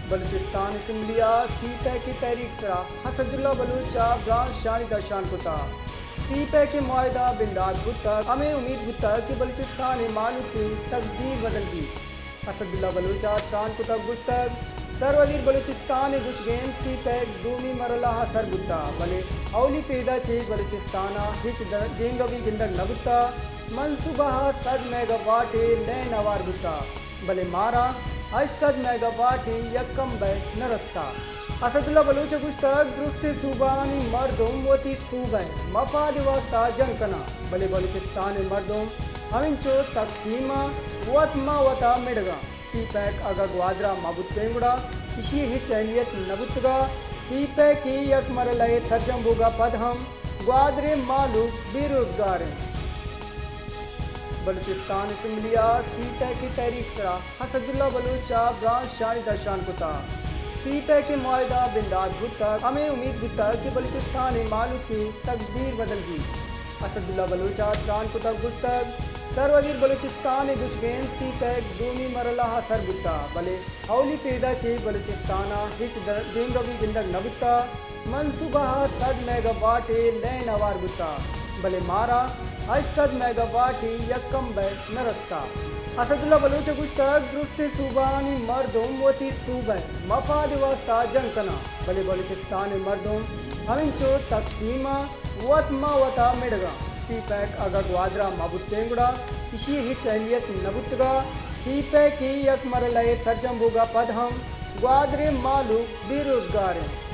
بلوچستان اسمبلی ءَ سی پیک ءِ تحریک سرا اسداللہ بلوچ ءَ برانز شانی درشان کتگ۔ سی پیک ءِ معاہدہ بندات بوتگ، ہمے امیت بوتگ کہ بلوچستان ءِ مہلوک ءِ تقدیر بدل بیت۔ اسداللہ بلوچ ءَ تران کتگ، گوشتگ، سر وزیر، بلوچستان ءِ گوشگین سی پیک دومی مرحلہ ءَ سر بوتگ، بلے اولی فیز ءَ چہ بلوچستان ءَ ہچ در-، دیمروی گندگ نہ بوتگ۔ منصوبہ ءَ صد میگا واٹ ءِ لین ہوار بوتگ، بلے مارا ہشت سد میگا واٹ ءِ یکم بئے نہ رستگ۔ اسداللہ بلوچ ءَ گوشتگ، درستیں صوبہانی مردم وتی صوبہ ءِ مفاد ءِ واستہ جنگ کناں، بلے بلوچستان ءِ مردم ہمینچو تقسیم ءَ وت ماں وتا مڑگاں۔ سی پیک اگاں گوادر ءَ مہ بوتیں گڑا ایشی ءِ ہچ اہمیت نہ بوتگ ءَ۔ سی پیک ءِ یک مرحلہ ءِ سرجم بوگ ءَ پد ہم گوادر ءِ مہلوک بے روزگار انت۔ بلوچستان اسمبلی ءَ سی پیک ءِ تحریک سرا اسداللہ بلوچ ءَ برانز شانی درشان کتگ۔ سی پیک ءِ معاہدہ بندات بوتگ، ہمے امیت بوتگ کہ بلوچستان ءِ مہلوک ءِ تقدیر بدل بیت۔ اسداللہ بلوچ ءَ تران کتگ، گوشتگ، سر وزیر، بلوچستان ءِ گوشگین سی پیک دومی مرحلہ ءَ سر بوتگ، بلے اولی فیز ءَ چہ بلوچستان ءَ ہچ در-، دیمروی گندگ نہ بوتگ۔ منصوبہ ءَ صد میگا واٹ ءِ لین ہوار بوتگ، بلے مارا ہشت سد میگا واٹ ءِ یکم بئے نہ رستگ۔ اسداللہ بلوچ ءَ گوشتگ، درستیں صوبہانی مردم وتی صوبہ ءِ مفاد ءِ واستہ جنگ کناں، بلے بلوچستان ءِ مردم ہمینچو تقسیم ءَ وت ماں وتا مڑگاں۔ سی پیک اگاں گوادر ءَ مہ بوتیں گڑا ایشی ءِ ہچ اہمیت نہ بوتگ ءَ۔ سی پیک ءِ یک مرحلہ ءِ سرجم بوگ ءَ پد ہم گوادر ءِ مہلوک بے روزگار انت۔